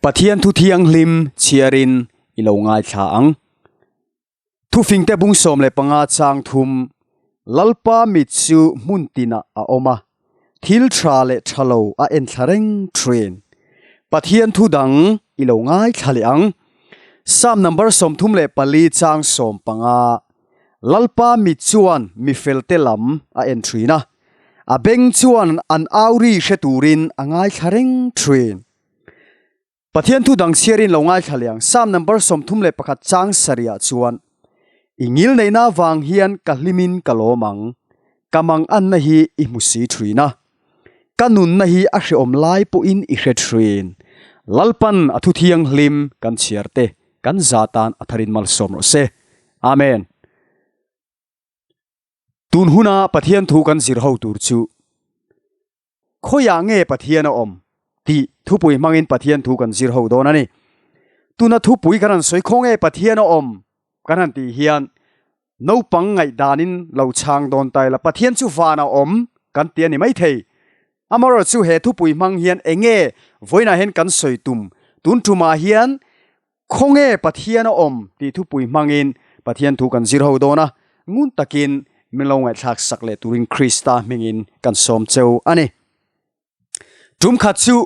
Pathian thu thianghlim chhiarin i lo ngaithla ang. Thufingte bung 15 chang thum Lalpa mit chu hmun tinah a awm a, thil tha leh tha lo a enthla reng thin. Pathian thu dang i lo ngaithla leh ang. Psalm number 34 chang 15 Lalpa mit chuan mi felte lam a en thin a, a beng chuan an au ri hre turin a ngaithla reng thin. Pathian thu dang chhiarin lo ngaithla leh ang. Psalm number 31 chang sarihah chuan, I ngil neihna avang hian ka hlimin ka lawm ang, ka manganna hi i hmu si thin a, ka nunna hi a hrehawm lai pawhin i hre thin. Lalpan a thu thianghlim kan chhiar te kan za tan a tharin malsawm rawh se. Amen. Tun huna Pathian thu kan zir ho tur chu Khawiah nge Pathian a awm? tih thupui hmangin Pathian thu kan zir ho dawn a ni. Tuna thupui kan han sawi khaw nge Pathian a awm kan han tih hian naupang ngaihdanin lo chhang dawn ta ila Pathian chu van a awm kan ti a ni maithei. Amaherawhchu chu he thupui hmang hian eng nge vawiinah hian kan sawi tum? Tun tumah hian khaw nge Pathian a awm tih thupui hmangin Pathian thu kan zir ho dawn a, ngun takin min lo ngaihthlak sak leh turin Krista hmingin kan sawm cheu a ni. Tum khat chu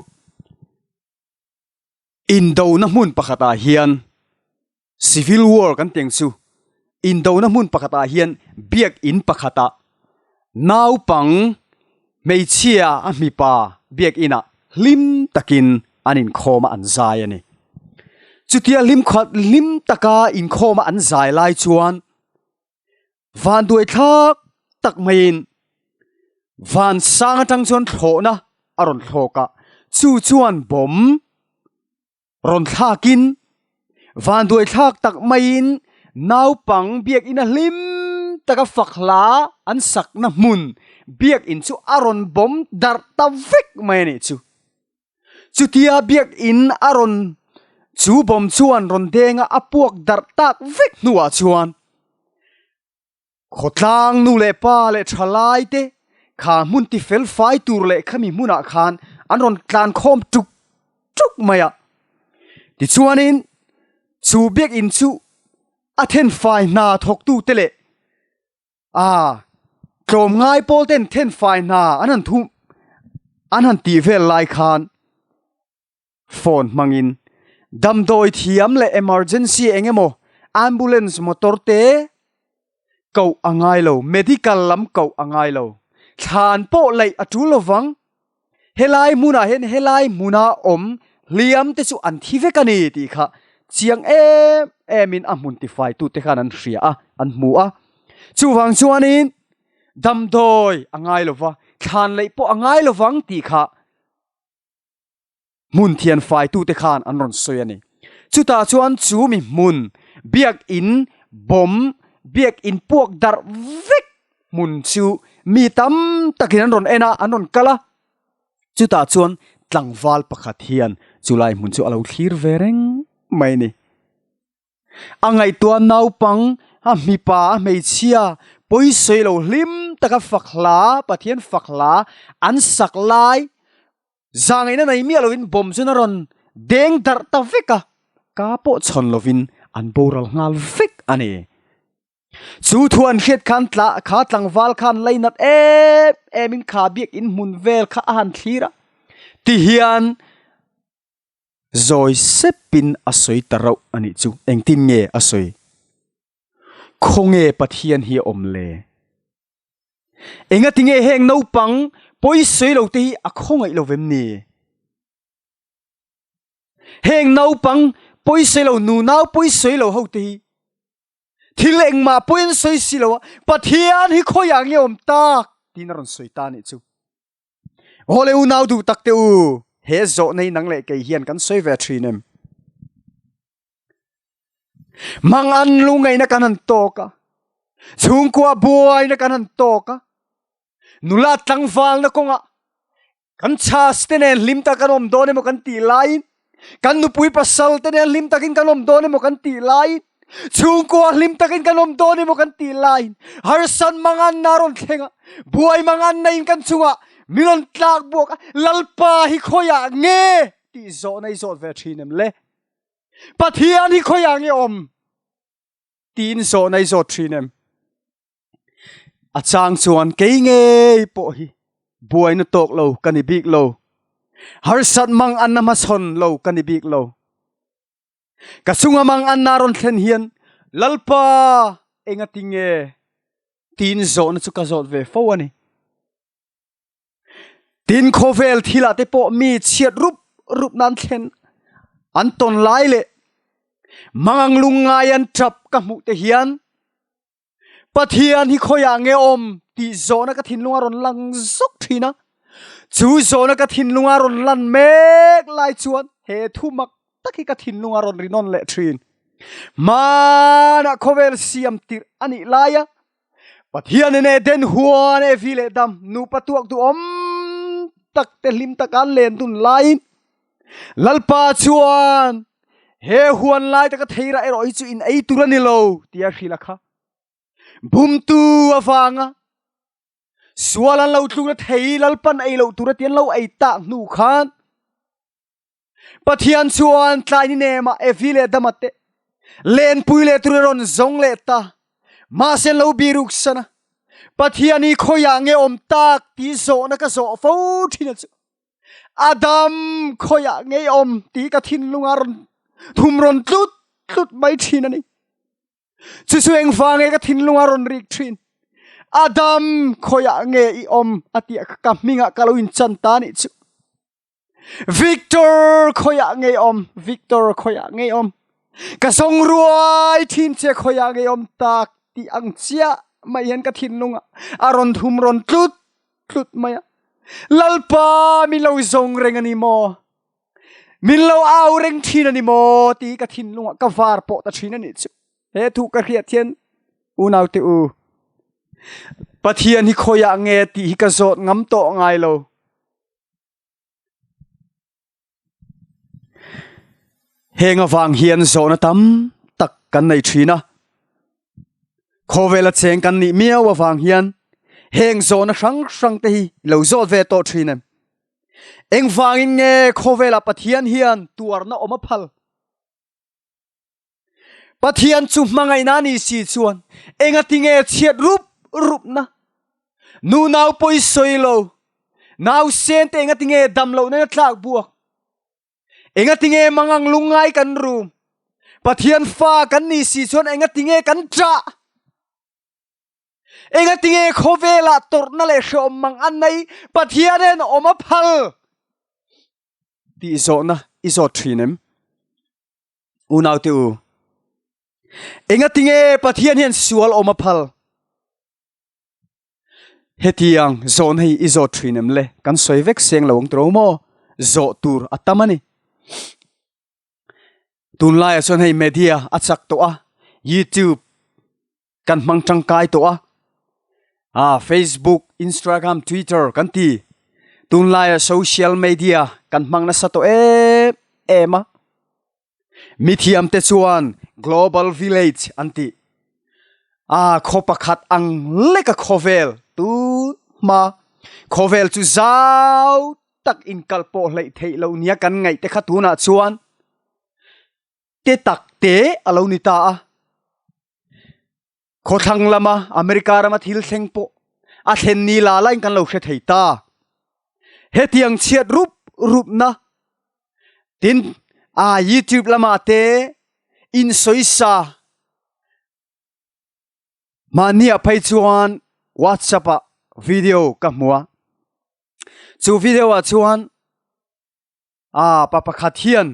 indona hmun pakhatah hian Civil War kan tih ang chu indona hmun pakhatah hian biak in pakhatah naupang hmeichhia a mipa biak inah hlim takin an inkhawm a an zai a ni. Chutia hlim khat hlim taka inkhawm a an zai lai chuan vanduai thlak tak maiin van sang atang chuan thlawhna a rawn thlawk a, chu chuan bawm Rawn thlakin, vanduai thlak tak maiin naupang biakinn a hlim taka fak hla an sakna hmun biakinn chu a rawn bawm darh ta vek mai a nih chu. Chutia biakinn a rawn chu bawm chuan rawn denga a puak darh tak vek hnuah chuan Khawtlang nu leh pa leh thalai te kha hmun ti fel fai tur leh khami hmunah khan an rawn tlan khawm tuk tuk mai a. Tichuanin chu biakinn chu a then fai hna thawktu te leh a tlawmngai pawl ten then fai hna an han thum an han tih vel lai khan Phone hmangin damdawi thiam leh emergency eng emaw ambulance motor te koh a ngai lo, medical lam koh a ngai lo. Thlan pawh laih a tul lovang. Helai hmunah hian helai hmuna awm hliam te chu an thi vek a ni tih kha chiang em emin a hmun tifaitute khan an hria a, an hmu a. Chuvang chuanin damdawi a ngai lova, thlan laih pawh a ngai lovang tih kha Hmun thian faitute khan an rawn sawi a ni. Chutah chuan chu mi hmun biakinn bawm, biakinn puak darh vek hmun chu mi tam takin an rawn en a, an rawn kal a. Chutah chuan tlangval pakhat hian chulai hmun chu a lo thlir ve reng mai a ni. A ngaihtuah naupang, a mipa, a hmeichhia, pawisawi lo hlim taka fak hla, Pathian fak hla an sak lai zangaihna nei miah lovin bawm chuan a rawn deng darh ta vek a, ka pawh chhawn lovin an boral nghal vek a ni. Chu thu an hriat khan tla kha tlangval khan lainat em emin kha biakinn hmun vel kha a han thlir a, tihian Zawi sepin a sawi ta rauh a nih chu. Engtin nge a sawi? Khawnge Pathian hi a awm le? Engati nge heng naupang pawi sawi lo te hi a khawngaih lo vem ni? Heng naupang pawi sawi lo, nunau pawi sawi lo ho te hi thil engmah pawi an sawi si lo a, Pathian hi khawiah nge awm tak? tiin a rawn sawi ta a nih chu. Hawle unau duh tak te u, he zawh nei nang leh kei hian kan sawi ve thin em? Mang an lu ngaihna kan han tawk a, chhungkua buaina kan han tawk a, nula tlangvalna kawngah kan chhas te nen hlim tak kan awm dawn emaw kan tih laiin, kan nupui pasal te nen hlim takin kan awm dawn emaw kan tih laiin, Chhungkua hlim takin kan awm dawn emaw kan tih laiin harsan manganna a rawn thleng a, buai manganna in kan chungah min rawn tlak buak a, Lalpa hi khawiah nge? Tih zawhna i zawt ve thin em le? Pathian hi khawiah nge awm? Tiin zawhna i zawt thin em? A chang chuan kei ngei pawh hi buaina tawk lo ka ni bik lo. Harsat mang anna hmachhawn lo ka ni bik lo. Ka chunga mang anna rawn thlen hian Lalpa engati nge tiin zawhna chu ka zawt ve fo a ni. Tin khawvel thilah te pawh mi chhiat rup rup nan thlen an tawn lai leh mangang lungngai an tap ka hmuh te hian Pathian hi khawiah nge awm tih zawhna ka thinlunga rawn lang zawk thin a. Chu zawhna ka thinlunga rawn lan mek lai chuan he thu mak tak hi ka thinlunga rawn rinawn leh thin. Hmanah khawvel siam tirh a nih laia Pathianin Eden huan Evi leh Dam nupa tuak duhawm tak te hlim taka an len dun laiin Lalpa chuan he huan lai taka theirah erawh hi chu in ei tur a ni lo tia hrilh a kha. Bumtu avanga sual an lo tlukna thei Lalpan ei loh tur a ti an lo ei tak hnu khan Pathian chuan tlai ni nemah Evi leh Adama te lenpui leh tur a rawn zawng leh ta. Mahse an lo biruk san a, Pathian hi khawiah nge awm tak tih zawhna ka zawh fo thin a chu. Adam khawiah nge awm tih ka thinlunga rawn thum rawn tlut tlut mai thin a ni. Chu chu engvang nge ka thinlunga rawn rik thin. Adam khawiah nge i awm a tih ka hmingah ka lo inchan ta a nih chu. Victor khawiah nge awm Victor khawiah nge awm ka zawng ruai thin che khawiah nge awm tak tih ang chiah mai hian ka thinlungah a rawn thum rawn tlut tlut mai a Lalpa min lo zawng reng a ni maw min lo au reng thin a ni maw tih ka thinlungah ka var pawh ta thin a nih chu he thu ka hriat hian unaute u Pathian hi khawiah nge tih hi ka zawt ngam tawh ngai lo. Heng avang hian zawhna tam tak kan nei thin a, khawvela cheng kan nih miau avang hian heng zawhna hrang hrang te hi lo zawt ve tawh thin em? Engvangin nge khawvela Pathian hian tuarna awm a phal? Pathian chu hmangaihna a nih si chuan engatinge chhiat rup rupna? Nu nau pawi sawi lo, nausen te engatinge dam lohna in a tlak buak? Engatinge mangang lungngai kan rum? Pathian fa kan nih si chuan engatinge kan ṭah? Engatinge khawvelah tawrhna leh hrehawm mang an nei Pathianin awm a phal? Tih zawhna i zawt ṭhin em? Unaute u, engatinge Pathian hian sual awm a phal? Hetiang zawhna hi i zawt thin em le? Kan sawi vek seng lo ang tawh maw? Zawh tur a tam a ni. Tunlaiah chuan hei media a chak tawh a, YouTube kan hmang tangkai tawh a, ah Facebook, Instagram, Twitter kan ti. Tunlaia social media kan hmang nasa tawh em em a. Mithiam te chuan global village an ti. Ah khaw pakhat ang leka khawvel tun hma khawvel chu zau tak inkal pawh hleih theih loh nia kan ngaih te kha tunah chuan te tak te a lo ni ta a. Khawthlang lama America rama thil thleng pawh a thlen ni la lain kan lo hre thei ta. Hetiang chhiat rup rupna tin a YouTube lama te insawisa mahnia phei chuan WhatsApp ah video ka hmu a. Chu video ah chuan a pa pakhat hian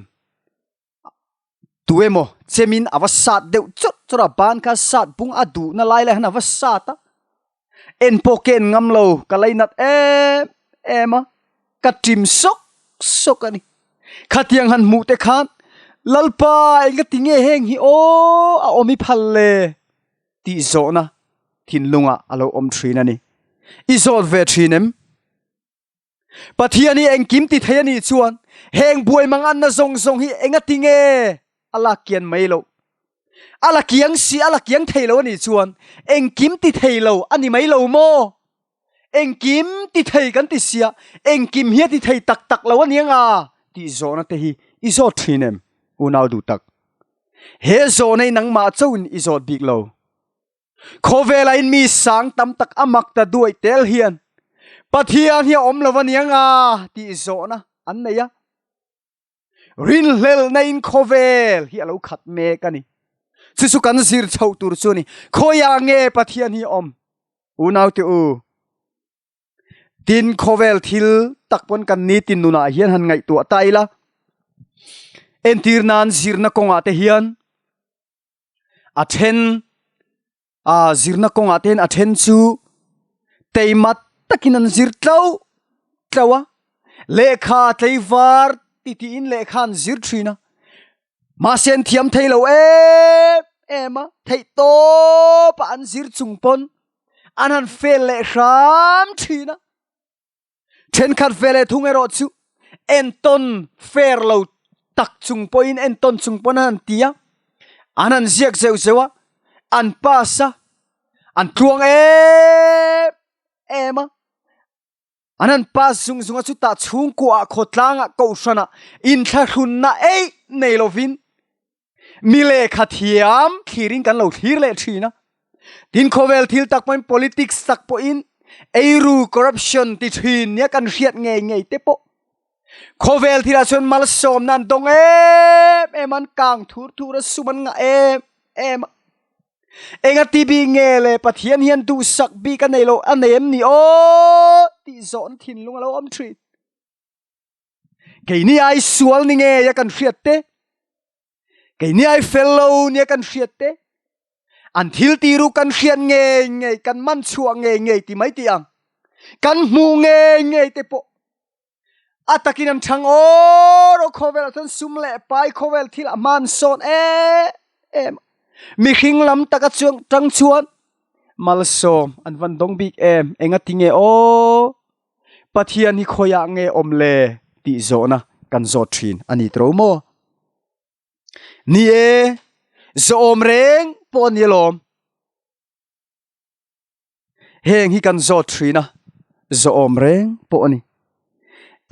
Tu emaw chemin a va sat deuh chawrh chawrh a, ban kha sat bung a duhna lai lai hian a va sat a, en pawh ka en ngam lo, ka lainat em em a, ka ṭim sawk sawk a ni. Khatiang han hmuh te khan Lalpa engati nge heng hi aw a awm i phal le tih zawhna thinlungah a lo awm ṭhin a ni. I zawt ve ṭhin em? Pathian hi engkim ti thei a nih chuan heng buai manganna zawng zawng hi engati nge a lak kian mai loh? A la kiang si, a la kiang thei lo a nih chuan engkim ti thei lo a ni mai lo maw? Engkim ti thei kan ti sia, engkim hi a ti thei tak tak lo a ni anga? tih zawhna te hi i zawt thin em? Unau duh tak. He zawhna hi nangmah chauhin i zawt bik lo. Khawvela in mi sang tam tak a mak ta duaih tel hian Pathian hi a awm lo aniang a tih zawhna an nei a. Rinhlelhna in khawvel hi a lo khat mek a ni. Chu chu kan zir chhoh tur chu a ni. Khawiah nge Pathian hi a awm? Unaute u, tin khawvel thil tak pawn kan nitin nunah hian han ngaihtuah ta ila. Entir nan zirna kawngah te hian a then a zirna kawngah te hian a then chu teima takin an zir tlo tlo a lehkha tlaivar ti tiin lehkha an zir thin a mahse an thiam thei lo em em a theih tawp a an zir chung pawn an han fail leh hram thin a. Thenkhat ve leh thung erawh chu entawn fair lo tak chung pawhin entawn chung pawn an han ti a, an han ziak zeuh zeuh a, an pass a, an tluang em em a, an han pass zung zung a chutah chhungkuaah khawtlangah kohhranah inthlahrunna eih nei lovin Mi lehkha thiam thlirin kan lo thlir leh thin a. Tin khawvel thil tak pawhin politics tak pawhin eiru corruption ti thin nia kan hriat ngei ngei te pawh khawvel thilah chuan malsawmna an dawng em em an kang thur thur a sum an ngah em em a. Enga ti bik nge le Pathian hian duhsak bik a nei lo a nei em ni aw tih zawhna thinlung a lo awm thin. Keini ai sual ni ngei a kan hriat te, keini ai fel lo nia kan hriat te, an thil tiru kan hriat ngei ngei, kan man chhuah ngei ngei ti mai tih ang, kan hmuh ngei ngei te pawh a takin an chang awr aw khawvel ah chuan sum leh pai khawvel thil a hman sawn em em mihring lam taka chuang tang chuan malsawm an van dawng bik em engati nge aw Pathian hi khawiah nge awm le tih zawhna kan zawt thin a ni tawh maw? Ni e, zawhawm reng pawh a ni alawm. Heng hi kan zawt thin a, zawhawm reng pawh a ni.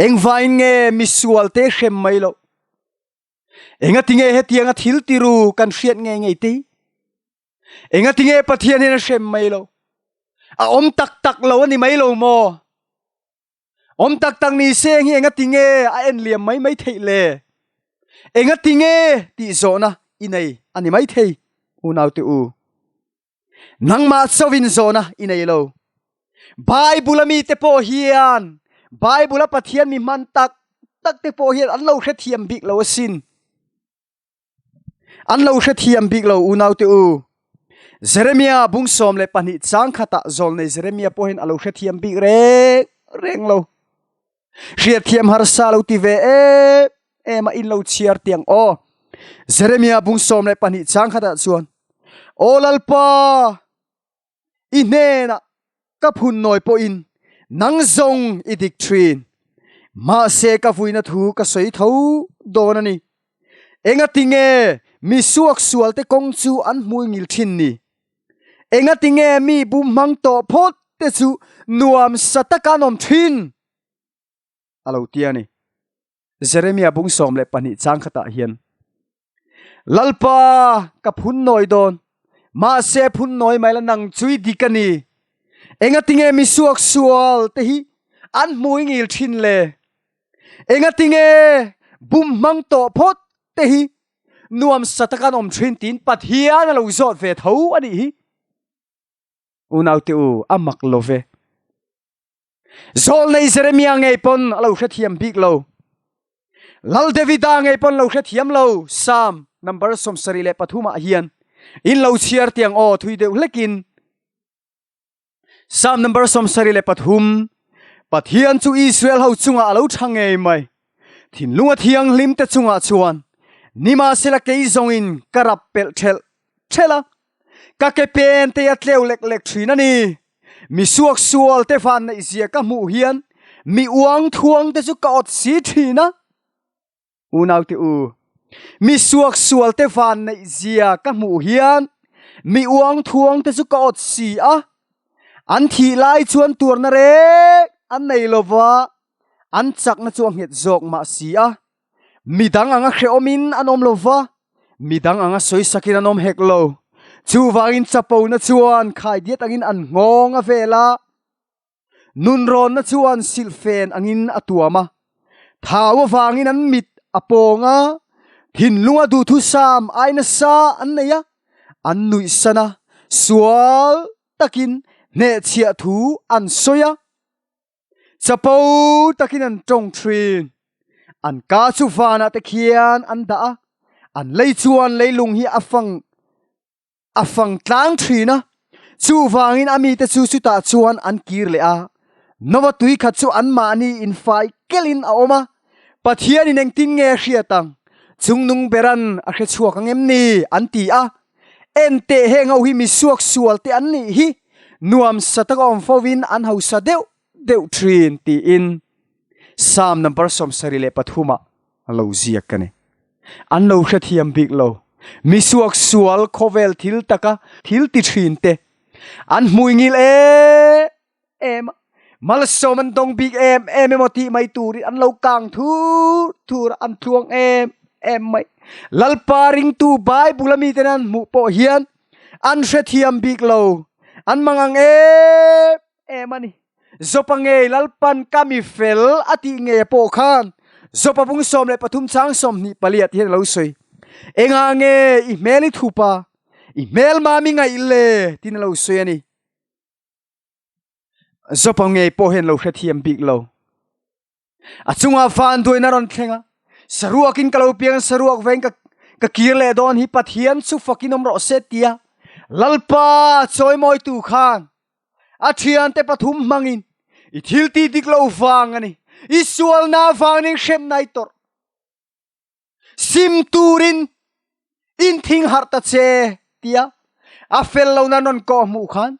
Engvain nge misualte hrem mai loh? Engati nge hetianga thil tiru kan hriat ngei ngei te? Engati nge Pathian hian a hrem mai lo? A awm tak tak lo a ni mai lo maw? Awm tak tak ni se hi engati nge a en liam mai mai theih le? Engati nge tih zawhna i nei a ni mai thei, unaute u. Nangmah chauhin zawhna i nei lo. Bible a mite pawh hian Bible a Pathian mi hman tak tak te pawh hian an lo hrethiam bik lo asin. An lo hrethiam bik lo unaute u. Jeremia bung 12 chang khatah zawlnei Jeremia pawhin a lo hrethiam bik reng reng lo. Hriatthiam harsa lo ti ve em em a in lo chhiar tiang aw. Jeremia bung 12 chang khatah chuan Aw Lalpa! I hnenah ka phun nawi pawhin nang zawng i dik thin. Mahse ka vuina thu ka sawi tho dawn a ni. Engati nge mi suaksualte kawng chu an hmui ngil thin ni? Engati nge mi bum hmang tawh phawt te chu nuam sa taka an awm thin? A lo ti a ni. Jeremia bung 12 chang khatah hian Lalpa ka phun nawi dawn, mahse phun nawi mai la nang chu i dik a ni. Engatinge mi suaksual te hi an hmui ngil thin le? Engatinge bum hmang tawh phawt te hi nuam sa taka an awm thin tiin Pathian a lo zawt ve tho a nih hi. Unaute u, a mak lo ve. Zawlnei Jeremia ngei pawn a lo hrethiam bik lo. Lal Davida ngei pawn lo hrethiam lo. Psalm number 73 ah hian in lo chhiar tiang aw thui deuh hlekin. Psalm number 73 Pathian chu Israel ho chungah a lo tha ngei mai. Thinlung a thianghlim te chungah chuan nimahsela kei zawngin ka rap pelh thelh thelh a. Ka ke pen te a tleu lek lek thin a ni. Mi suaksual te van neih zia ka hmuh hian mi uang thuang te chu ka awt si thin a. Unaute u, mi suaksual te van neih zia ka hmuh hian mi uang thuang te chu ka awt si a. An thih lai chuan tuarna reng an nei lova, an chakna chu a nghet zawk mah si a. Midang anga hrehawmin an awm lo va, midang anga sawisakin an awm hek lo. Chuvangin chapona chuan khaidiat angin an nghawng a vel a, nunrawnna chuan silhfen angin a tuam a. Thau avangin an mit a pawng a, thinlunga duhthusam ai nasa an nei a, an nuihsan a, sual takin hnehchhiah thu an sawi a. Chapo takin an tawng thin. An ka chu vanah te khian an dah a, an lei chuan leilung hi a fang a fang tlang thin a. Chuvangin a mite chu chutah chuan an kir leh a. Nova tui khat chu anmahni infai kelhin a awm a, Pathianin engtin nge a hriat ang? Chungnung beran a hre chhuak ang em ni? an ti a. Enteh heng ho hi mi suak sual te an nih hi, nuam sa taka awm fo in an hausa deuh deuh thin tiin Psalm number 73 ah a lo ziak a ni. An lo hrethiam bik lo. Mi suak sual khawvel thil taka thil ti thin te an hmuingil em em a, malsawm an dawng bik em em emaw tih mai turin an lo kang thur thur a, an tluang em em mai. Lalpa ringtu Bible a miten an hmuh pawh hian an hrethiam bik lo, an mangang em em a ni. Zawpa ngei Lalpan ka mi fel a tih ngei pawh khan Zawpa bung 13 chang 24 hian a lo sawi. Engah nge i hmel i thup a, i hmel mami ngaih le tiin a lo sawi a ni. Zawpa ngei pawh hian lo hrethiam bik lo. A chungah vanduaina rawn thleng a, saruakin ka lo piang saruak veng ka ka kir leh dawn hi Pathian chu fakin awm rawh se tia Lalpa chawimawitu khan a thiante pathum hmangin i thil tih dik lo vang a ni, i sualna vangin hremna i tawrh. Sim turin in thing harh ta che tia a fel lo na rawn kawh hmuh khan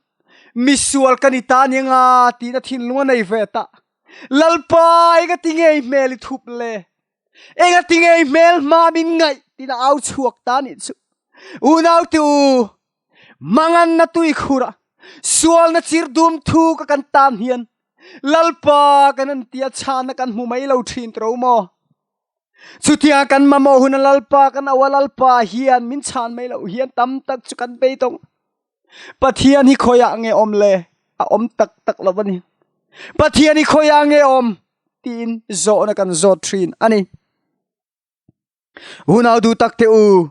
misual ka ni ta ni anga tiin a thinlung a nei ve ta. Lalpa enga ti nge i hmel i thup le? Enga ti nge i hmel hma min ngaih tiin a au chhuak ta nih chu. Unau te u, manganna tui khura sualna chir dum thu ka kan tan hian Lalpa kan an tia chhana kan hmu mai lo thin tro maw? Chutia kan mamawh hun a Lalpa kan au a Lalpa hian min chhan mai loh hian tam tak chu kan beidawng. Pathian hi khawiah nge awm le? A awm tak tak lo a ni. Pathian hi khawiah nge awm? Tiin zawhna kan zawt thin a ni. Unau duh tak te u,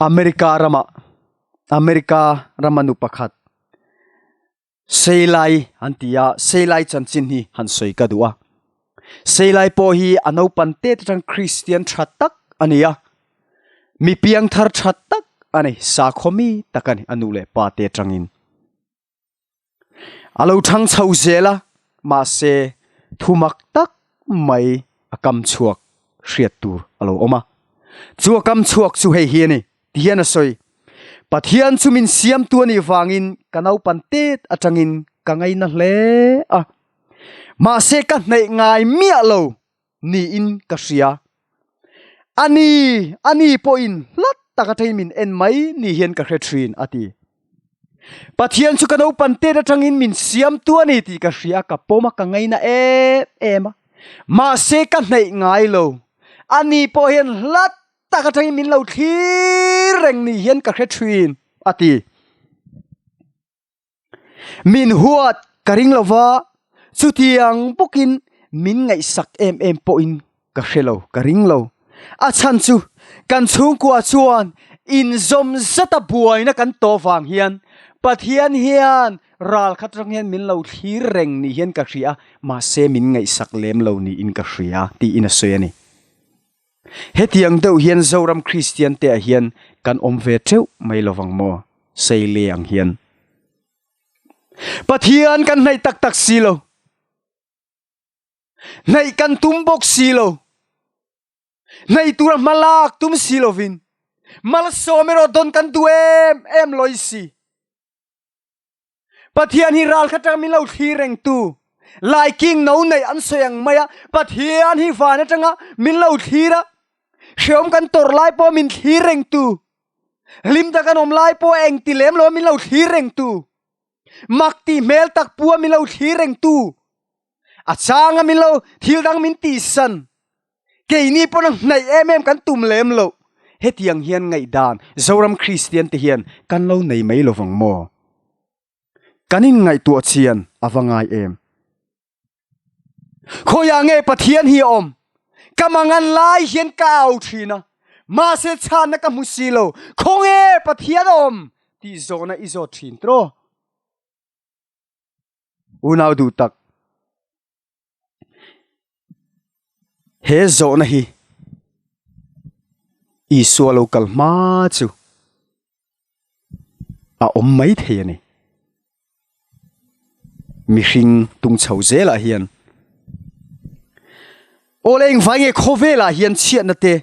America ramah America rama nu pakhat Seilai an ti a, Seilai chanchin hi han sawi ka duh a. Seilai pawh hi a naupan tet atang Kristian tha tak a ni a, mi piangthar tha tak a ni, sakhaw mi tak a ni a nu leh pa te atangin. A lo thang chho zel a, mahse thumak tak mai a kam chhuak hriat tur a lo awm a. Chu a kam chhuak chu hei hi a ni. Ti hian a sawi, Pathian chu min siamtu a nih vangin ka naupan tet atangin ka ngaina hle a. Mahse ka hnaih ngai miah lo niin ka hria. A ni, a ni pawhin hlat tak atangin min en mai ni hian ka hre thin, a ti. Pathian chu ka naupan tet atangin min siamtu a ni tih ka hria, ka pawm a, ka ngaina em em a. Mahse ka hnaih ngai lo. A ni pawh hian hlat tak atangin min lo thlir reng ni hian ka hre thin, a ti. Min huat ka ring lo va, chutiang bawkin min ngaihsak em em pawhin ka hre lo, ka ring lo. A chhan chu kan chhungkua chuan inzawm zata buaina kan tawh vang hian Pathian hian ral khat atang hian min lo thlir reng ni hian ka hria, mahse min ngaihsak lem lo niin ka hria, tiin a sawi a ni. Hetiang deuh hian Zoram Kristian te ah hian kan awm ve teuh mai lovang maw? Seile ang hian. Pathian kan hnaih tak tak si lo. Hnaih kan tum bawk si lo. Hnaih tura hmalak tum si lovin malsawm erawh dawn kan duh em em lawi si. Pathian hi ral kha tang min lo thlir reng tu laiking no nei an sawi ang mai a, Pathian hi van atanga min lo thlir a, hreawm kan tawrh lai pawh min thlir reng tu, hlim tak an awm lai pawh eng ti lem lo min lo thlir reng tu, mak tih hmel tak pua min lo thlir reng tu. A changa min lo thil dang min tihsan. Keini pawn a hnaih em em kan tum lem loh. Hetiang hian ngaihdan Zoram Kristian te hian kan lo nei mai lovang maw? Kan inngaihtuah chian a va ngai em? Khawiah nge Pathian hi a awm? Ka mangan lai hian ka au thin a, mahse chhanna ka hmu si lo. Khawnge Pathian a awm? tih zawhna i zawt thin tiraw? Unau duh tak, he zawhna hi Isua lo kal hma chu a awm mai thei a ni. Mihring tung chho zelah hian Awle engvai nge khawvelah hian chhiatna te,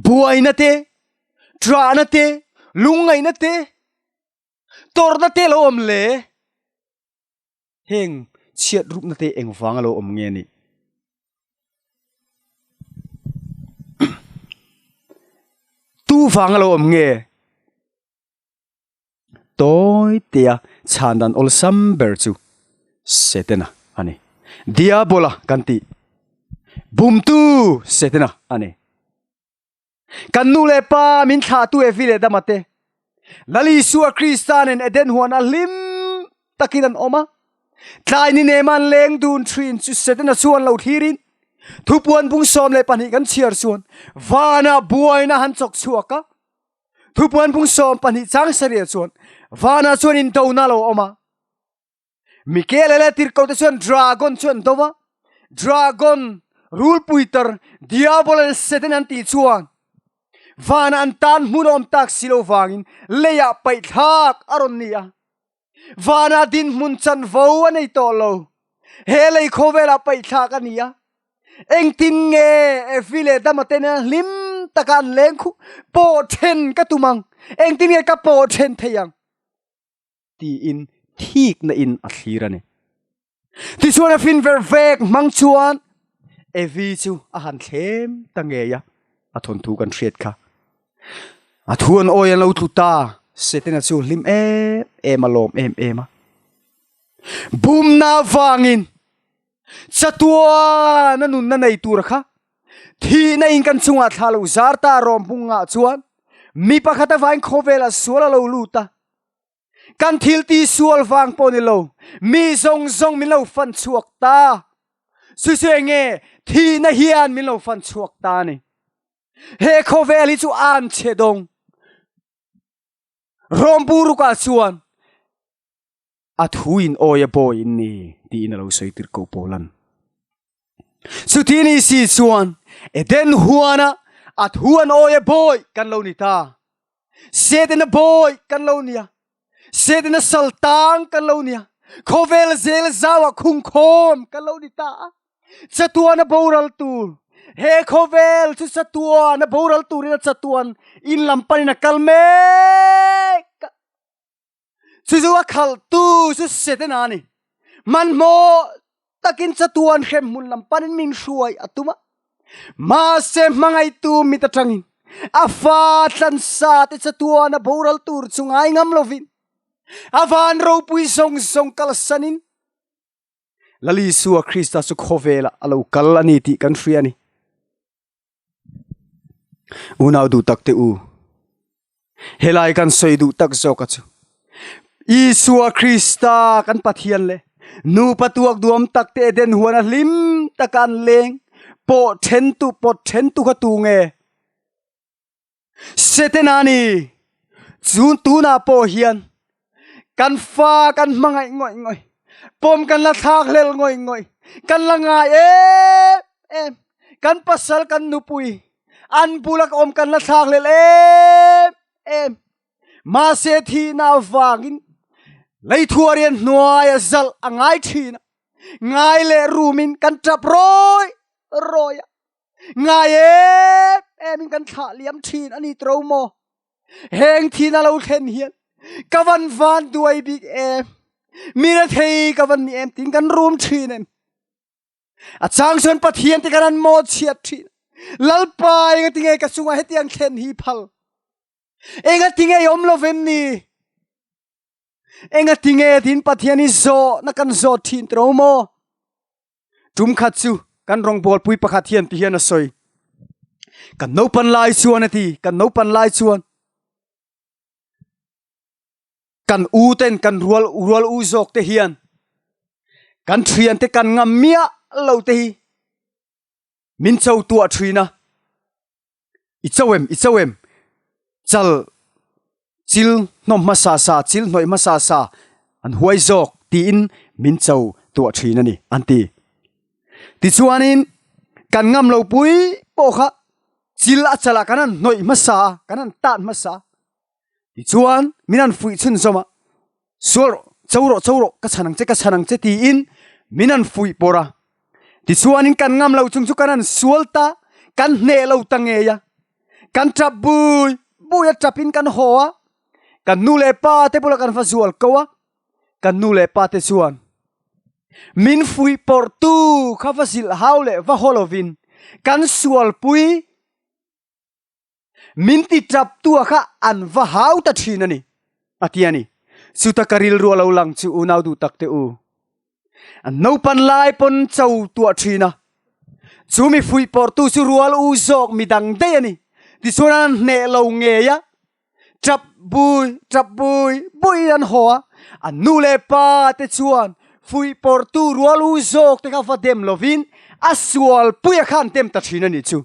buaina te, ṭahna te, lungngaihna te, Tawrhna te lo awm le? Heng chhiat rukna te engvang a lo awm nge ni? Tu vang a lo awm nge? Tawi tea chhan dan awlsam ber chu Setana a ni. Diabola kan tih. Bumtu Setana a ni. Kan nu leh pa min thlahtu Evi leh Adama te, Lal Isua Krista nen Eden huan a hlim takin an awm a. Tlai ni nema an leng dun thin chu Setana chuan lo thlirin Thupuan bung 12 kan chhiar chuan vanah buaina han chawk chhuak a. Thupuan bung 12 chang sarih chuan vanah chuan indona a lo awm a. Mikael leh tirhkohte chuan dragon chu an do va, dragon, rulpuitar, diabol leh Satan an tih chuan vanah an tan hmun a awm tak si lo vangin leiah paihthlak a rawn ni a. Vanah dinhmun chanvo a nei tawh lo. He lei khawvelah paihthlak a ni a. Engtin nge Evi leh Dama te nena hlim taka an leng khuh pawh then ka tum ang? Engtin nge ka pawh then thei ang? tiin thikna in a thlir a ni. Tichuan a fin ver vek hmang chuan Evi chu a han thlem ta ngei a, a thawnthu kan hriat kha. A thu an awi an lo tlu ta, Setana chu hlim em em a lawm em em a. Bumna vangin chatuan a nunna nei tur kha thihna in kan chungah thla lo zar ta rawm bungah chuan mi pakhat avain khawvel a sual a lo lut a. Kan thil ti sual vang pawh ni lo, mi zawng zawng min lo fan chhuak ta. Chu chu enge thihna hian min lo fan chhuak ta ni. He khawvel hi chu an chhe dawng. Rawmburukah chuan a thu in awi a bawi in ni tiin a lo sawi tir ko Paulan. Chuti ni si chuan Eden huana a thu an awi a bawi kan lo ni ta. Setana bawi kan lo nia. Setana saltang kan lo nia. Khawvel zel zauah khungkhawm kan lo ni ta a. Chatuan a boral tur. He khawvel chu chatuan a boral turin a chatuan in lam panin a kal mek a. Chu chu a khalhtu chu Setana a ni. Hmanhmawh takin chatuan hremhmun lam panin min hruai a tum a. Mahse hmangaihtu mit atangin a fa tlansa te chatuan a boral tur chu ngai ngam lovin a van ropui zawng zawng kalsanin Lal Isua Krista chu khawvelah a lo kal a ni tih kan hria a ni. Unau duh tak te u, helai kan sawi duh tak zawk a chu Isua Krista kan Pathian leh nupa tuak duam tak te Eden huan a hlim taka an leng pawh then tu pawt then tu kha tu nge? Setana ni chun tunah pawh hian kan fa kan hmangaih ngawih ngawih pawm kan la thlak hlel ngawih ngawih kan la ngai em em kan pasal kan nupui an bula ka awm kan la thlak hlel em em mahse thihna avangin leithuarian hnuaia zalh a ngai thin a ngai leh rumin kan tap rawi rawi a Ngai em em in kan thlah liam thin a ni tro maw? Heng thin a lo thlen hian ka van van duai bik em? Mi rethei ka van ni em tin kan rum thin em? A chang chuan Pathian te kan an maw chhiat thin. Lalpa enga tinge ka chunga hetiang thlen hi phal? Enga tinge i awm lovem ni? Enga tinge tin Pathian hi zawh na kan zawt thin tro maw? Tum khat chu kan rawngbawlpui pakhat hian ti hian a sawi. Kan naupan lai chuan a ti, kan naupan lai chuan kan u ten kan rual rual u zawk te hian kan thian te kan ngam miah lo te hi min cho tuah thin a. I cho em, i cho em, chal chil hnawm hmasa sa, chil hnawih hmasa sa an huai zawk tiin min cho tuah thin a ni an ti. Tichuanin kan ngam lo pui pawh kha chil a chalah kan han hnawih hmasa a, kan han tan hmasa a. Tichuan min han fuih chhunzawm a, Sual rawh, cho rawh, cho rawh, ka chhan ang che, ka chhan ang che tiin min han fuih pawr a. Tichuanin kan ngam lo chung chu kan han sual ta, kan hneh lo ta ngei a. Kan tap bui bui a, tapin kan haw a. Kan nu leh pa te bulah kan va zual ko a, kan nu leh pa te chuan min fuih pawrh tu kha va zilh hau leh va haw lovin kan sualpui Min ti tap tu a kha an va hau ta thin a ni, a ti a ni. Chuta ka rilru a lo lang chu unau duh tak te u. An naupan lai pawn cho tuah thin a. Chu mi fuih pawrh tu chu rual u zawk mi dang daih a ni. Tichuan an hneh lo ngei a, tap bui tap bui buiin an haw a. An nu leh pa te chuan fuih pawrh tu rual u zawk te kha va dem lovin a sual pui a kha an dem ta thin a ni chu.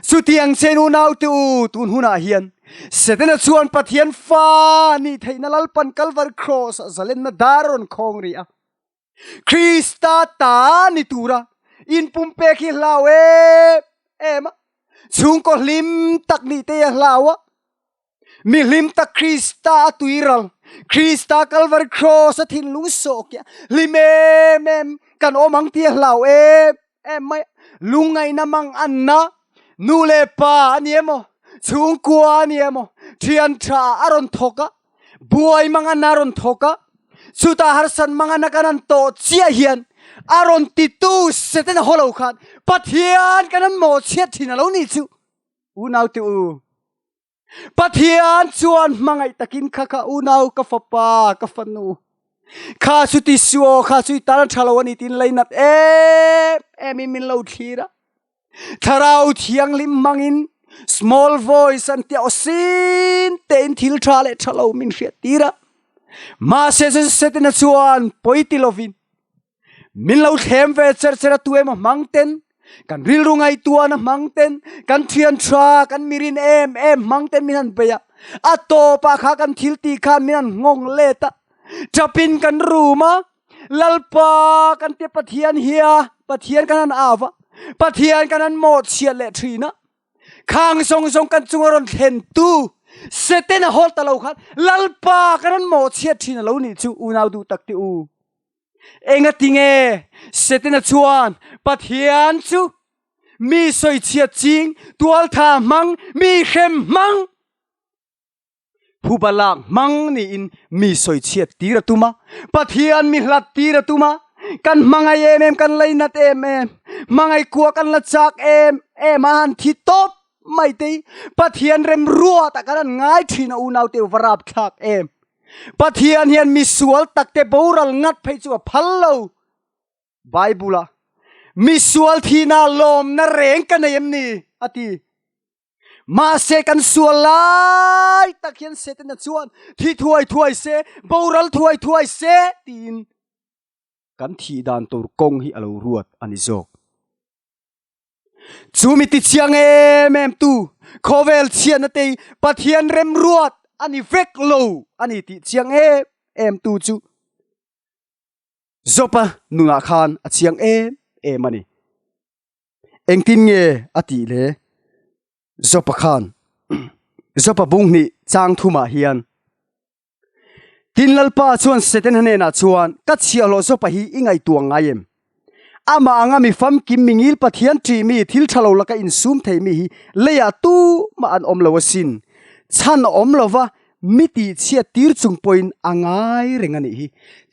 Chutiang chen unaute u, tun hunah hian Setana chuan Pathian fa nih theihna Lalpan Kalvari Kraws-ah zalenna dar a rawn khawng rih a. Krista ta ni tura inpumpek hi hlau em em a, chhungkaw hlim tak nih te hi a hlau a. Mi hlim tak Krista a tuiral, Krista Kalvari Kraws a thinlung sawhkiah hlim em em kan awm ang tih a hlau em em mai a. Lungngaihna mang anna, nu leh pa a ni emaw, chhungkua a ni emaw, thian tha a rawn thawk a, buai mang anna a rawn thawk a, chutah harsat mang anna kan han tawh chiah hian a rawn titu Setana haw lo khan Pathian kan han mawhchhiat thin a lo nih chu. Unaute u, Pathian chuan hmangaih takin kha kha unau ka fapa ka fanu kha chu ti su aw kha chu i tan a tha lo a ni tiin leinat em em in min lo thlir a. Thlarau thianghlim hmangin small voice an tia aw sin tein thil tha leh tha lo min hriat tir a. Mahse Setana chuan pawi ti lovin Min lo thlem ve cher cher a tu emaw hmang ten, kan rilru ngaihtuahna hmang ten, kan thian tha, kan mirin em em hmang ten min han bei a. A tawpah kha kan thil tih khan min han nghawng let a. Tapin kan rum a, Lalpa kan tia Pathian hia, Pathian kan han au a, Pathian kan han mawhchhiat leh thin a. Khang zawng zawng kan chunga rawn thlen tu Satan a hawl ta lo khan Lalpa kan han mawhchhiat thin a lo nih chu unau duh tak te u. Engatinge Setana chuan Pathian chu mi sawichhiat ching, tualtha hmang, mi hrem hmang, phuba lak hmang niin mi sawichhiat tir a tum a, Pathian mi hlat tir a tum a, kan hmangaih em em, kan leinat em em, hmangaih kua kan la chak em em a han thi tawp mai te hi Pathian remruat ah kan han ngai thin a unaute u va rapthlak em. Pathian hian misual takte boral ngat phei chu a phal lo. Bible a misual thihna lawmna reng ka nei em ni? a ti. Mahse kan sual lai tak hian Setana chuan thi thuai thuai se, boral thuai thuai se tiin kan thih dan tur kawng hi a lo ruat a ni zawk. Chu mi ti chiang em em tu khawvel chhiatna te hi Pathian remruat a ni vek lo a ni tih chiang em em tu chu Job-a nunah khan a chiang em em a ni. Engtin nge a tih le? Job-a khan Job-a bung hnih chang thumah hian Tin Lalpa chuan Setana hnenah chuan, Ka chhiahhlawh zawpa hi i ngaihtuah ngai em? Amah anga mi famkim mi ngil Pathian ṭih mi thil ṭha lo laka insum thei mi hi leiah tumah an awm lo asin. Chhan awm lova mi tihchhiat tir chung pawhin a ngai reng a nih hi.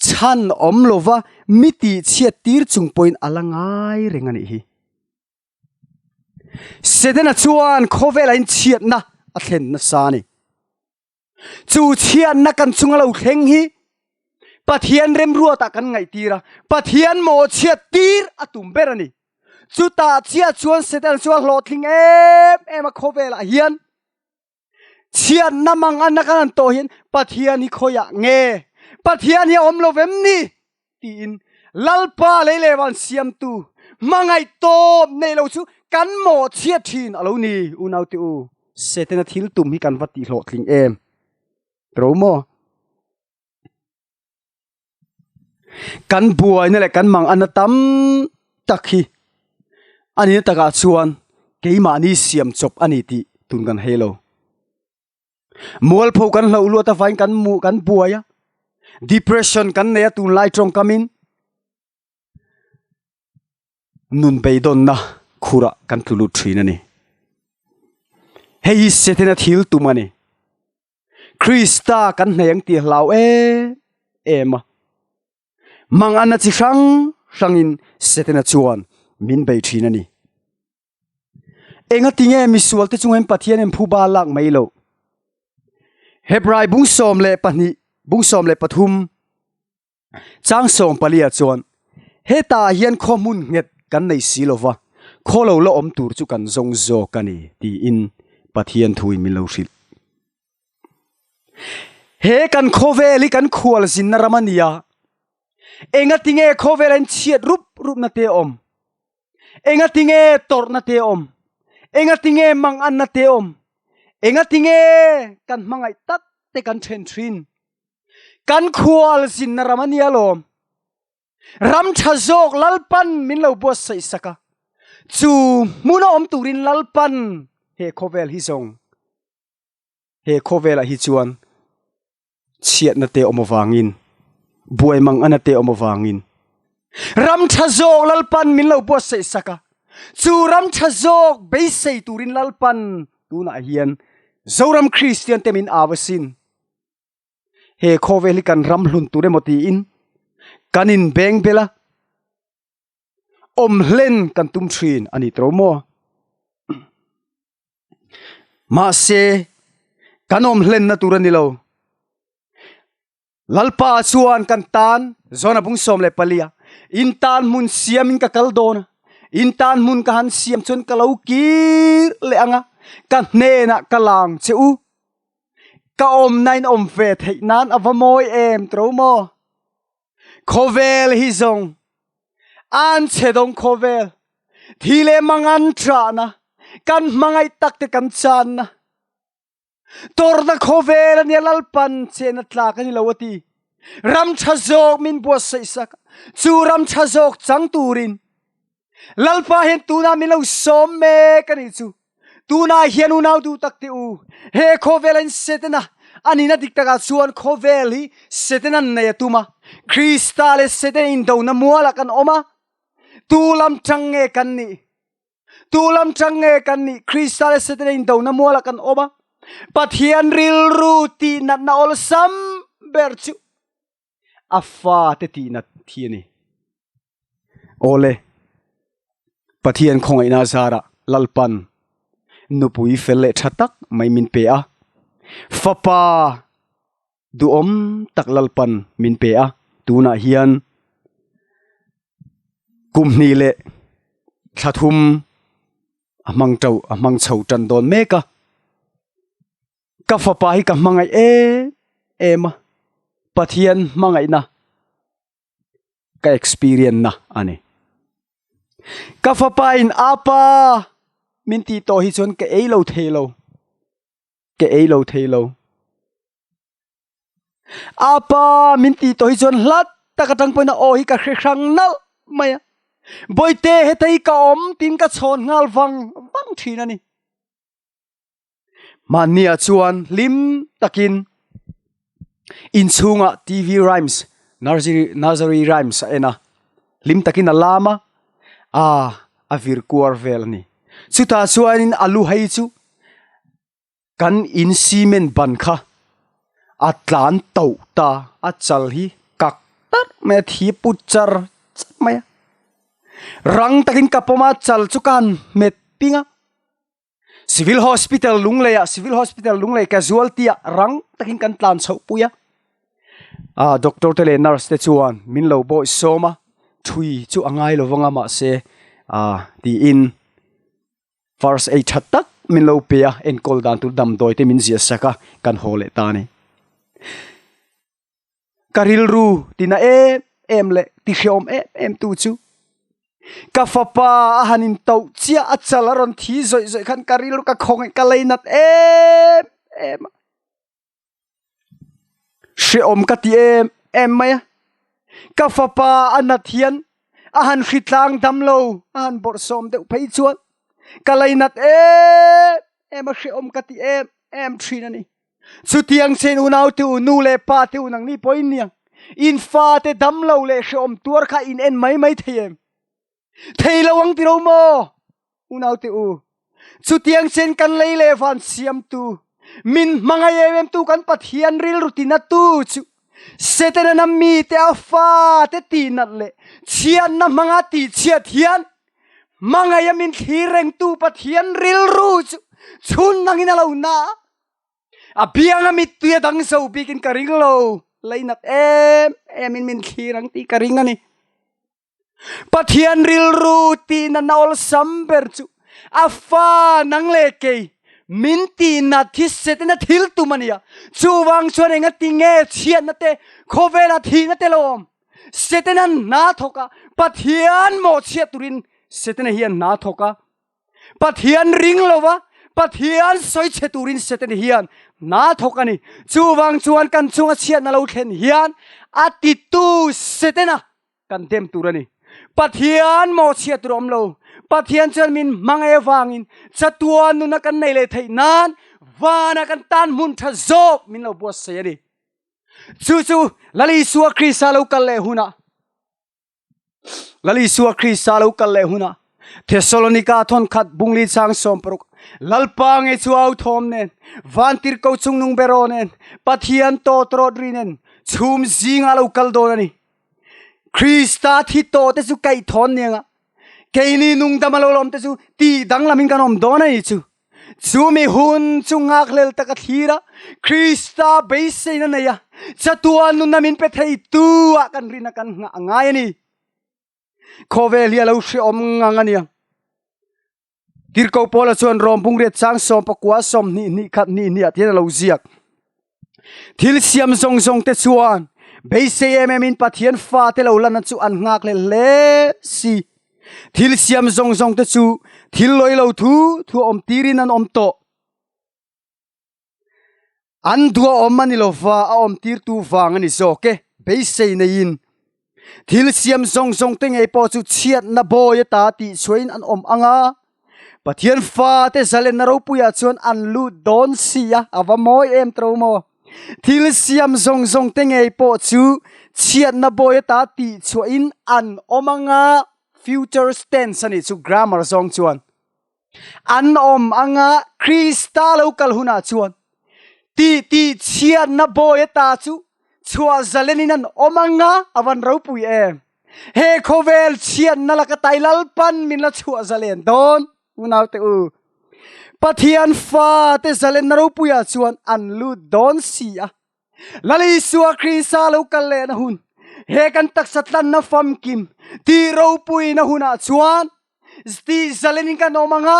Chhan awm lova mi tihchhiat tir chung pawhin a la ngai reng a nih hi. Setana chuan khawvelah inchhiatna a thlen nasa a ni. Chu chhiatna kan chunga lo thleng hi. Pathian remruatah kan ngaihtir a, Pathian mawhchhiat tir a tum ber a ni. Chutah chiah chuan Satan chu a hlawhtling em em a khawvelah hian chhiatna mang anna kan han tawh hian Pathian hi khawiah nge? Pathian hi a awm lo vem ni? Tiin Lalpa lei leh van siamtu hmangaih tawp neih lo chu kan mawhchhiat thin a lo ni. Unaute u, Setana thil tum hi kan va tihhlawhtling em? Tro maw? Kan buaina leh kan mang anna tam tak hi a nihna takah chuan keimahni siam chawp a ni tih tun kan hei lo. Mualpho kan hlauh luat avangin kan mu kan buai a, depression kan nei a tunlai tawngkamin nun beidawnna khurah kan tlu lut thin a ni. Hei hi Setana thil tum a ni. Krista kan hnei ang tih a hlau em em a. Manganna chi hrang hrangin Setana chuan min bei thin a ni. Engati nge misualte chungin Pathian in phuba lak mai loh? Hebrai bung 12, bung 13, Chang 14 chuan, Hetah hian khaw hmun nghet kan nei si lo va, khaw lo la awm tur chu kan zawng zawk a ni, tiin Pathian thuin min lo hrilh. He kan khawvel hi kan khual zinna ram a ni a, engati nge khawvela in chhiat rup rupna te a awm? Engati nge tawrhna te a awm? Engati nge manganna te a awm? Engati nge kan hmangaih tak te kan then thin? Kan khual zinna ram a nia lawm. Ram tha zawk Lalpan min lo buatsaih sak a. Chu hmuna awm turin Lalpan he khawvel hi zawng he khawvelah hi chuan chhiatna te awm avangin buai mang ana te awm avangin ram tha zawk Lalpan min lo buatsaih sak a. Chu ram tha zawk beisei turin Lalpan tunah hian Zoram Kristian te min au asin. He khawvel hi kan ram hlun tur emaw tiin kan inbeng bel a, awm hlen kan tum thin a ni tawh maw? Mahse, kan awm hlenna tur a ni lo. Lalpa chuan kan tan Jona bung 14 a, In tan hmun siamin ka kal dawn a, in tan hmun ka han siam chuan ka lo kir leh ang a, ka hnenah ka lang che u. Ka awmna in awm ve theih nan a va mawi em tro maw? Khawvel hi zawng an chhe dawng khawvel thi leh mang an ṭahna kan hmangaih tak te kan channa tawrhna khawvel ania Lalpan chena tlak a ni lo a ti. Ram ṭha zawk min buatsaih sak chu ram ṭha zawk chang turin Lalpa hian tunah min lo sawm mek a nih chu. Tunah hian unau duh tak teh u, he khawvel in Setana a nihna dik takah chuan khawvel hi Setanan nei a tum a. Krista leh Setana indona mualah kan awm a, tu lam tang nge kan nih? Tu lam tang nge kan nih? Krista leh Setana indona mualah kan awm a, Pathian rilru tihnatna awlsam ber chu a fate tihnat hi a ni. Awle, Pathian khawngaihna zarah Lalpan nupui fel leh tha tak mai min pe a, fapa duhawm tak Lalpan min pe a, tunah hian kum hnih leh thla thum a hmang tauh a hmang chho tan dawn mek a. Ka fapa hi ka hmangaih em em a, Pathian hmangaihna ka experience na a ni. Ka fapa in apa min tih tawh hi chuan ka ei lo thei lo, ka ei lo thei lo. Apa min tih tawh hi chuan hlat tak atang pawhin a aw hi ka hre hrang nalh mai a. Bawihte heta hi ka awm tiin ka chhawn nghal vang vang thin a ni. Mahnia chuan hlim takin inchhungah TV rhymes, nursery nursery rhymes a en a, hlim takin a lam a, ah a vir kuar vel a ni. Chutah chuanin a lu hei chu kan in cement ban kha a tlan tauh ta, a chal hi kak tarh mai a, thi put char char mai a. Rang takin ka pawm a, chal chu ka han hmet ping a. Civil Hospital Lungleiah Civil Hospital Lunglei casualty ah rang takin kan tlan chhoh pui a. A doctor te leh nurse te chuan min lo bawih sawm a, thui chu a ngai lo vang a mahse ah tiin first aid tha tak min lo pe a, enkawl dan tur damdawi te min ziah sak a, kan haw leh ta a ni. Ka rilru tina em em leh ti hreawm em em tu chu ka fapa a han in tauh chiah a chal a rawn thi zawih zawih khan ka rilru ka khawngaih ka leinat em em a. Hreawm ka ti em em mai a, ka fapa a nat hian a han hritlang dam lo a han bawrhsawm deuh phei chuan ka leinat em em a hreawm ka ti em em thin a ni. Chutiang chen unau te u, nu leh pa te u nangni pawh in nia, in fate dam lo leh hreawm tuar kha in en mai mai thei em? Thei lo ang tiro maw? Unau te u, chutiang chen kan lei leh van siamtu, min hmangaih em em tu kan Pathian rilru tinatu chu Setana na mite a fate tihnat leh chhiatna hmanga tihchhiat hian hmangaih a min thlir rengtu Pathian rilru chu chhun nangin a lo na a. A bianga mittui a dang zo bikin ka ring lo, leinat em emin min thlir ang tih ka ring a ni. Pathian rilru tihnatna awlsam ber chu a fa nang leh kei min tihnat hi Setana thil tum a nia. Chuvang chuan enga ti nge chhiatna te, khawvela thihna te lo awm? Setana hna thawk a, Pathian mawhchhiat turin Setana hian hna thawk a. Pathian ring lova Pathian sawi chhe turin Setana hian hna thawk a ni. Chuvang chuan kan chunga chhiatna lo thlen hian a titu Setana kan dem tur a ni. Pathian mawhchhiat tur a awm lo. Pathian chuan min hmang e vangin chatuan nuna kan nei leh theih nan vana kan tan hmun tha zawk min lo buatsaih a ni. Chu chu Lal Isua Krista lo kal leh hunah Lal Isua Krista lo kal leh hunah Thesalonika thawnkhat bungli chang 16 Lalpa nge chu au thawm nen vantirhko chungnung beraw nen Pathian tawtrawt ri nen chhum zingah lo kal dawn a ni. Krista thi tawh te chu kaih thawn niang a, keini nungdam a lo lawm te chu tih danglamin kan awm dawn a ni chu. Chumi hun chu nghakhlel tak a thlir a, Krista beiseina nei a, chatuan nunna min pe thei tu ah kan rin a kan nghah a ngai a ni. Khawvel hi a lo hreawm ngang a nia. Tirhkoh Paula chuan Rom bungriat chang 19 20 hnih khat hnih hnih ah tihian a lo ziak. Thil siam zawng zawng te chuan beisei em em in Pathian fate lo lanna chu an nghak leh hle si. Thil siam zawng zawng te chu thil lawi lo thu thu a awm tirin an awm tawh. An duh a awm a ni lova, a awm tirtu vang a ni zawk e, beisei neiin. Thil siam zawng zawng te ngei pawh chu chhiatna bawi ata tih chhuahin an awm ang a, Pathian fate zalenna ropuiah chuan an lut dawn si a, a va mawi em tro maw? Thil siam zawng zawng te ngei pawh chu chhiatna bawi ata tih chhuahin an awm ang a, future tense a nih chu grammar zawng chuan. An awm anga Krista lo kal hunah chuan tih tih chhiatna bawi ata chu chhuah zalenin an awm anga a van ropui em. He khawvel chhiatna laka tai Lalpan min la chhuah zalen dawn unaute u. Pathian fate zalenna ropuiah chuan an lut dawn si a. Lal Isua Krista lo kal lehna hun, he kan taksa tlanna famkim tih ropuina hunah chuan tih zalenin kan awm ang a,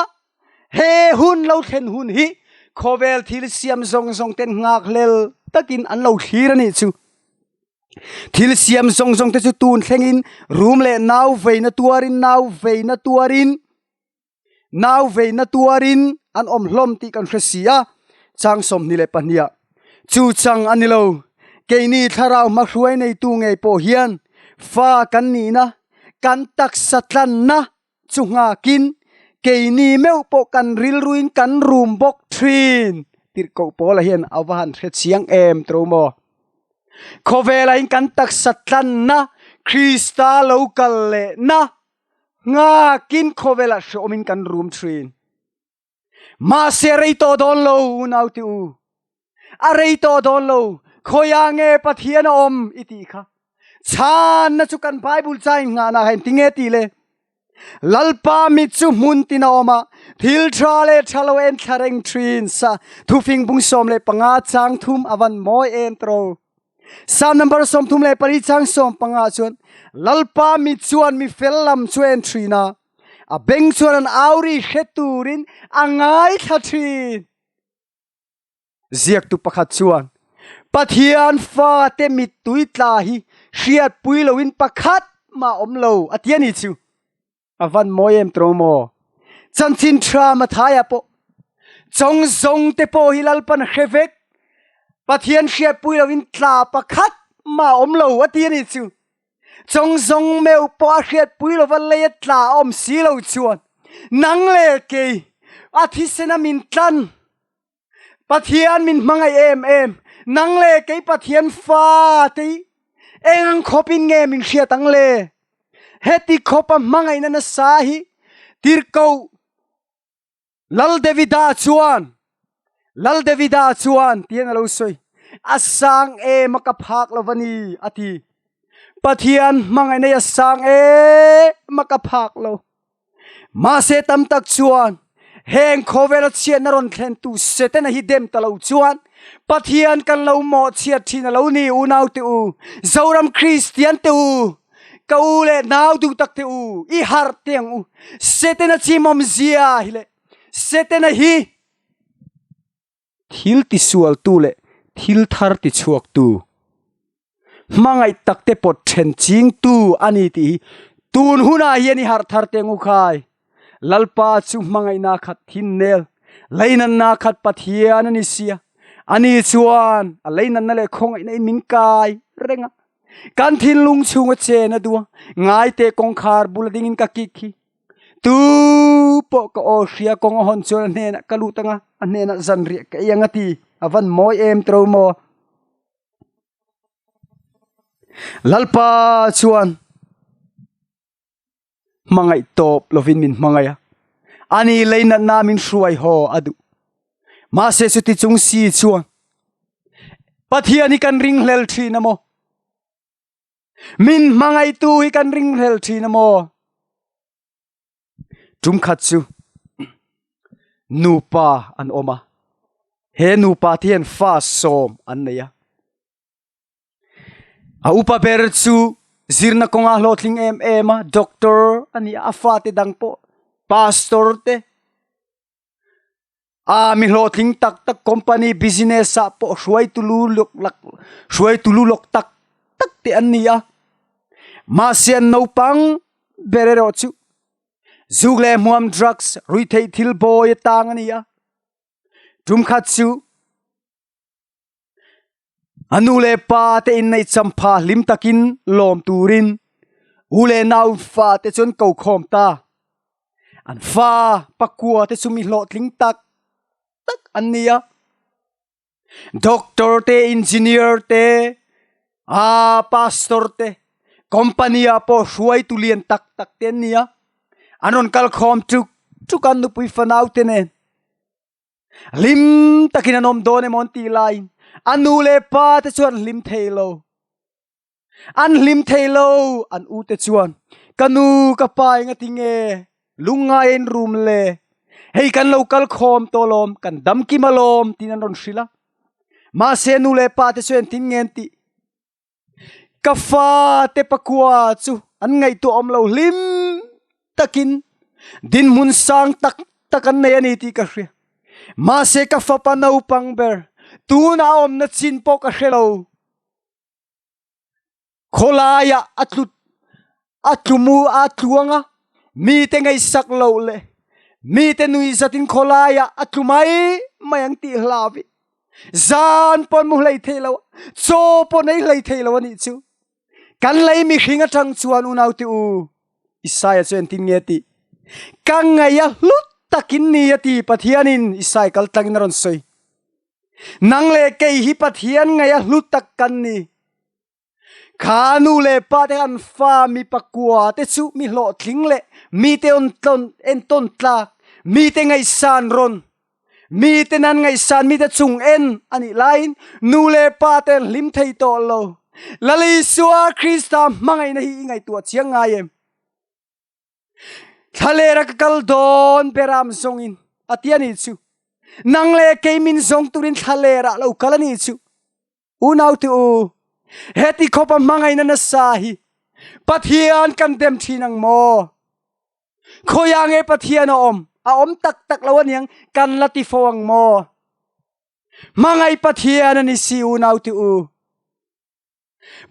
he hun lo thlen hun hi khawvel thil siam zawng zawng ten nghakhlel takin an lo thlir a nih chu. Thil siam zawng zawng te chu tun thlengin rum leh nau veina tuarin nau veina tuarin Nau veina tuarin an awm hlawm tih kan hre si a, chang 22 ah. Chu chang a ni lo, keini thlarau hmahruai neitu ngei pawh hian fa kan nihna, kan taksa tlanna chu nghakin keini meuh pawh kan rilruin kan rum bawk thin. Tirhkoh Paula hian a va han hre chiang em tro maw? Khawvelah in kan taksa tlanna, Krista lo kal lehna, Nghakin khawvelah hreawmin kan rum thin. Mahse a rei tawh dawn lo unau te u. A rei tawh dawn lo. Khawiah nge Pathian a awm i tih kha. Chhanna chu kan Bible cha in nghahna kha engtinge tih le? Lalpa mit chu hmun tin a awm a, thil tha leh tha lo en thla reng thin sa. Thufing bung 15 chang thum a van mawi em tro. Psalm number 34 chang 15 chuan Lalpa mi chuan mi fel lam chu en thin a, a beng chuan an au ri hre turin a ngaithla thin. Ziaktu pakhat chuan Pathian fate mittui tla hi hriatpui loin pakhat mah awm lo a ti a ni chu. A van mawi em tawng maw? Chanchin tha Mathaia pawh chawng zawng te pawh hi Lalpan hre vek. Pathian hriatpui loin tla pakhat mah awm lo a ti a ni chu. Chawng zawng meuh pawh a hriatpui lova leia tla a awm si lo chuan nang leh kei a thisena min tlan. Pathian min hmangaih em em, nang leh kei Pathian fa te hi eng ang khawpin nge min hriat ang le? Heti khawpa hmangaihna nasa hi tirhkoh Lal Davida chuan Lal Davida chuan tiang a lo sawi, A sang em a ka phak lo va ni, a ti. Pathian hmangaihna hi a sang em a ka phak lo. Mahse tam tak chuan heng khawvela chhiatna rawn thlentu Setana hi dem ta lo chuan Pathian kan lo mawhchhiat thin a lo ni unau te u, Zoram Kristian te u, ka u leh nau duh tak te u, i harh teh ang u. Setana chimawm zia hi leh Setana hi Thil tisualtu leh thil thar tichhuaktu, hmangaih takte pawt then chingtu a ni tih hi tun hunah hian i harh thar teh ngu khai. Lalpa chu hmangaihna khat thin nel, leinanna khat Pathian a ni sia. Ani chuan a leinanna leh khawngaihna in min kai reng a. Kan thinlung chhunga chen a duh a, ngaite kawngkhar bula dingin ka kik hi. Tu pawh ka aw hria kawng a hawn chuan a hnenah ka lut anga a hnenah zanriah ka ei ang a ti a van mawi em tro maw Lalpa chuan hmangaih tawp lovin min hmangaih a ani leinatna min hruai haw a duh mahse chuti chung si chuan Pathian hi kan ringhlel thin a maw Min hmangaihtu hi kan ringhlel thin a maw? Tum khat chu nupa an awm a, he nupa te hian fa sawm an nei a. A upa ber chu zirna kawnga hlawhtling em em a, doctor a ni a, a fate dang pawh pastor te, A mi hlawhtling tak tak company business ah pawh hruaitu lu lawk lak hruaitu lu lawk tak tak te an ni a mahse an naupang ber erawh chu zuk leh hmuam drugs ruihtheih thil bawi atang a ni a tum khat chu A nu leh pa te inneih champha hlim takin lawm turin u leh nau fa te chuan ko khawm ta. An fa pakua te chu mi hlawhtling tak tak an ni a. Doctor te, engineer te, aa pastor te, company ah pawh hruaitu lian tak tak te an ni a. An rawn kal khawm tuk tuk a nupui fanau te nen. Hlim takin an awm dawn emaw an tih laiin a nu leh pa te chuan hlim thei lo. An hlim thei lo an u te chuan ka nu ka pa enga tinge lungngai in rum le hei kan lo kal khawm tawh lawm kan dam kim alawm tiin an rawn hrilh a. Mahse nu leh pa te chuan engtin nge an tih? Ka fate pakua chu an ngaihtuah awm lo hlim takin dinhmun sang tak tak an nei a ni tih ka hria. Mahse ka fapa naupang ber tunah a awmna chin pawh ka hre lo. Khawlaiah a tlu a tlu mu a tluang a, mite ngaihsak loh leh mite nuihzatin khawlaiah a tlu mai mai ang tih hlauh i zan pawn mu hlei thei lo a, chaw pawn ei hlei thei lo a nih chu. Kan lei mihring atang chuan unaute u, Isaia chu engtin nge tih? Ka ngaih a hlut takin ni a ti Pathianin Isai kal tlangin a rawn sawi. Nang leh kei hi Pathian ngaih a hlut tak kan ni. Kha nu leh pa te an fa mi pakua te chu mi hlawhtling leh mite entawn tlak, mite ngaihsan rawn, mite nan ngaihsan mite chung en a nih laiin nu leh pa te an hlim thei tawh lo. Lal Isua Krista hmangaihna hi i ngaihtuah chiang ngai em? Thlalera ka kal dawn beram zawngin a ti a nih chu. Nang leh kei min zawng turin thlalera lo kal a nih chu. Unaute u. Heti khawpa hmangaihna nasa hi Pathian kan dem thin ang maw? Khawiah nge Pathian a awm? A awm tak tak lo aniang kan la ti fo ang maw? Hmangaih Pathian a ni si unau ti u.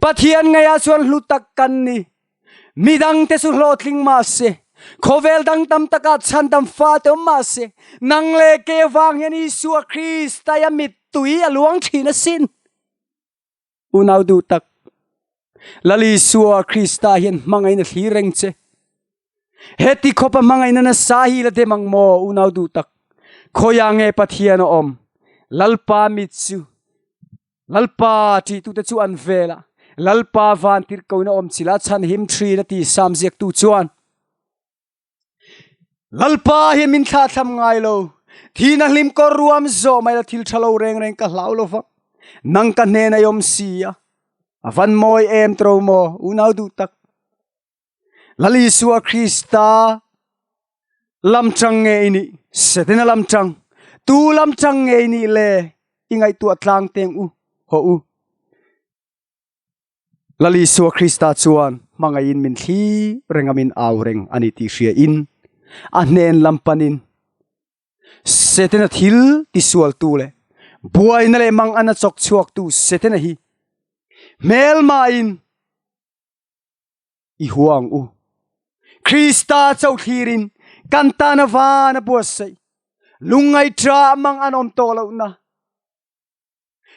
Pathian ngaiah chuan hlu tak kan ni. Midangte chu hlawhtling mah se, khawvel dang tam takah chhandam fate awm mah se, nang leh ke vang hian Isua Krista a mittui a luang thin asin. Unau duh tak, Lal Isua Krista hian hmangaihna thlir reng che. Heti khawpa hmangaihna nasa hi la dem ang maw unau duh tak? Khawiah nge Pathian a awm? Lalpa mit chu Lalpa ṭihtute chu an vel a, Lalpa van tirhkoin a awm chilh a, chhan him ṭhin a ti Sam ziaktu chuan. Lalpa hi min thlahthlam ngai lo, thihna hlim kawr ruam zawh mai la thil ṭha lo reng reng ka hlau lo vang. Nang ka hnen a i awm si a, a van mawi em tro maw unau duh tak. Lal Isua Krista lamṭang nge i nih? Setana lamṭang. Tu lamṭang nge i nih le? I ngaihtuah tlang teng u, hawh u. Lal Isua Krista chuan hmangaihin min thli reng a min au reng a ni tih hria in a hnen lam panin Setana thil tisualtu leh buaina leh mangan a chawk chhuaktu Setana hi hmelmain i hua ang u. Krista chauh thlirin kan tana van a buatsaih lungngaihṭa mang an awm tawh lohna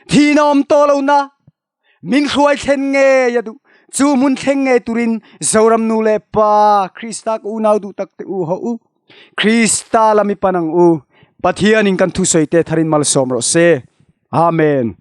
Thihna awm tawh lohna min hruai thlen ngei a duh. Chu hmun thleng ngei turin Zoram nu leh pa Krista ka unau duh tak te u hawh u. Krista lam i pan ang u. Pathianin kan thusawi te tharin malsawm rawh se. Amen.